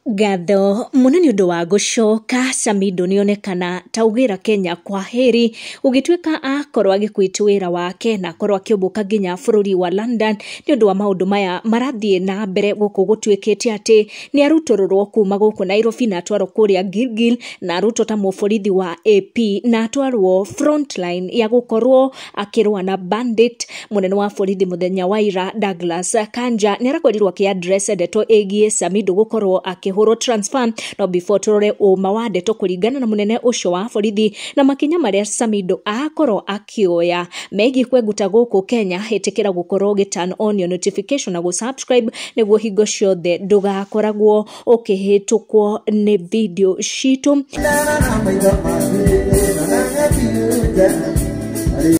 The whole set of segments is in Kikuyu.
Ngatho mũno nĩ ũndũ wa gũcoka. Samidoh nĩonekana ta augĩra Kenya kwa heri, gũgĩtuĩka akorwo agĩquit wĩra wake na akorwo akĩũmbũka nginya bũrũri wa London nĩ ũndũ wa maũndũ maya marathiĩ na mbere gũkũ. Gũtuĩkĩte atĩ nĩ arutũrũrwo kuma gũkũ Nairobi na atwarwo kũrĩa Gilgil, na arutwo ta mũborithi wa AP na atwarwo frontline ya gũkorwo akĩrũa na bandit. Mũnene wa borithi mũthenya wa ira, Douglas Kanja, nĩ arakorirwo akĩ-address ndeto ĩgiĩ Samidoh gũkorwo akĩhũrwo transfer. No before tũrore ũma wa ndeto kũringana na mũnene ũcio wa borithi na makinya marĩa Samidoh akorwo akĩoya megiĩ kwenguta gũkũ Kenya, ĩtĩkĩra gũkorwo ũgĩ turn on your notification na gũ-subscribe nĩguo hingo ciothe ndũgakoragwo ũkĩhĩtũkwo nĩ video citũ.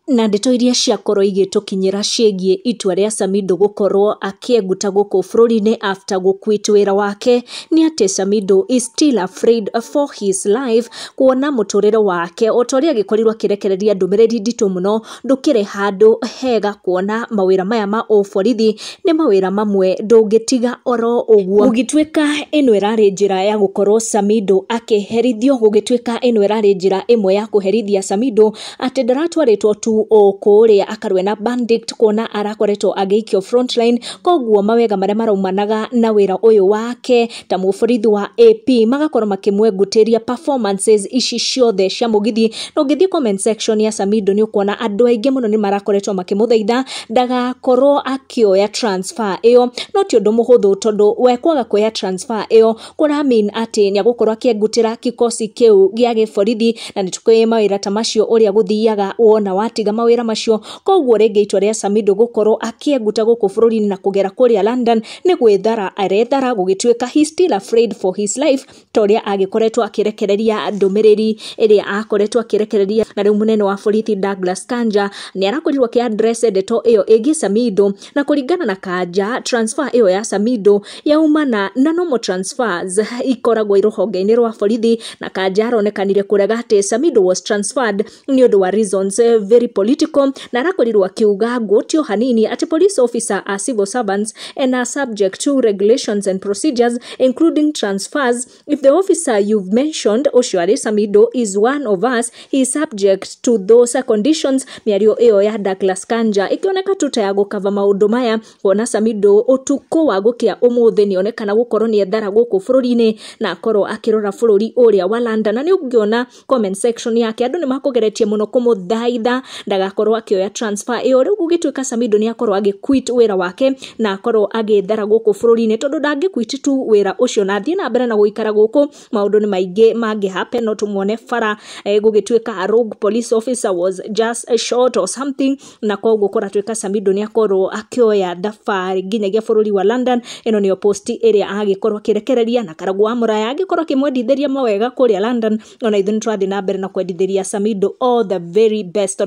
Na ndeto iria ciakorwo igĩtũkinyĩra ciĩgiĩ itua rĩa Samidoh gũkorwo akĩenguta gũkũ bũrũri-inĩ after gũquit wĩra wake nĩ atĩ Samidoh is still afraid for his life, kuona mũtũrĩre wake o ta ũrĩa agĩkorirwo akĩrekereria ndũmĩrĩri nditũ mũno ndũkĩrĩ handũ hega, kuona mawĩra maya ma ũborithi nĩ mawĩra mamwe ndũngĩtiga oro ũguo. Gũgĩtuĩka ĩno ĩrarĩ njĩra ya gũkorwo Samidoh akĩherithio, gũgĩtuĩka ĩno ĩrarĩ njĩra ĩmwe ya kũherithia Samidoh atĩ ndaratwarĩtwo tu o kũrĩa akarũe na bandit, kuona arakoretwo agĩikio frontline. Koguo mawega marĩa maraumanaga na wĩra ũyũ wake ta mũborithi wa AP magakorwo makĩmwengutĩria performances ici ciothe cia mũgithi. Na ũngĩthiĩ comment section ya Samidoh nĩ ũkuona andũ aingĩ mũno nĩ marakoretwo makĩmũthaitha ndagakorwo akĩoya transfer ĩyo. No ti ũndũ mũhũthũ, tondũ we kwaga kuoya transfer ĩyo kũra mean atĩ nĩ agũkorwo akĩengutĩra kikosi kĩu gĩa gĩborithi, na nĩ tũkũĩ mawĩra ta macio ũrĩa gũthiaga wona watiga mawĩra macio. Koguo rĩngĩ itua rĩa Samidoh gũkorwo akĩenguta gũkũ bũrũri-inĩ na kũgera kũrĩa London nĩ gwĩthara arethara, gũgĩtuĩka he still afraid for his life ta ũrĩa agĩkoretwo akĩrekereria ndũmĩrĩri ĩrĩa akoretwo akĩrekereria. Na rĩu mũnene wa borithi Douglas Kanja nĩ arakorirwo akĩ-address ndeto ĩyo ĩgiĩ Samidoh, na kũringana na Kanja, transfer ĩyo ya Samidoh yaumana na normal transfers ikoragwo rũhonge-inĩ rwa borithi, na Kanja aronekanire kũrega atĩ Samidoh was transferred nĩ ũndũ wa reasons very political, na arakorirwo akiuga ngũtio hanini atĩ police officer are civil servants and are subject to regulations and procedures, including transfers. If the officer you've mentioned, ũcio arĩ Samidoh, is one of us, he is subject to those conditions. Mĩario ĩyo ya Douglas Kanja ĩkĩoneka tu ta ya gũkava maũndũ maya, kuona Samidoh ũtukũ wa gũkĩa ũmũthĩ nĩonekana gũkorwo nĩ ethara gũkũ bũrũri-inĩ na akorwo akĩrora bũrũri ũrĩa wa London. Na nĩ ũngĩona comment section yake andũ nĩ makũgeretie mũno kũmũthaitha ndagakorwo akĩoya transfer ĩyo. Rĩu gũgĩtuĩka Samidoh nĩ akorwo agĩquit wĩra wake na akorwo agĩthara gũkũ bũrũri-inĩ, tondũ ndangĩquit tu wĩra ũcio na athiĩ na mbere na gũikara gũkũ, maũndũ nĩ maingĩ mangĩ happen. No tũmuone bara gũgĩtuĩka a rogue police officer was just shot or something, na koguo kũratuĩka Samidoh nĩ akorwo akĩoya thabarĩ nginyagia bũrũri wa London. Ĩno nĩyo post ĩrĩa agĩkorwo akĩrekereria, na Karagũ wa Mũraya agĩkorwo akĩmwendithĩria mawega kũrĩa London. Ona ithuĩ nĩ tũrathiĩ na mbere na kwendithĩria Samidoh all the very best.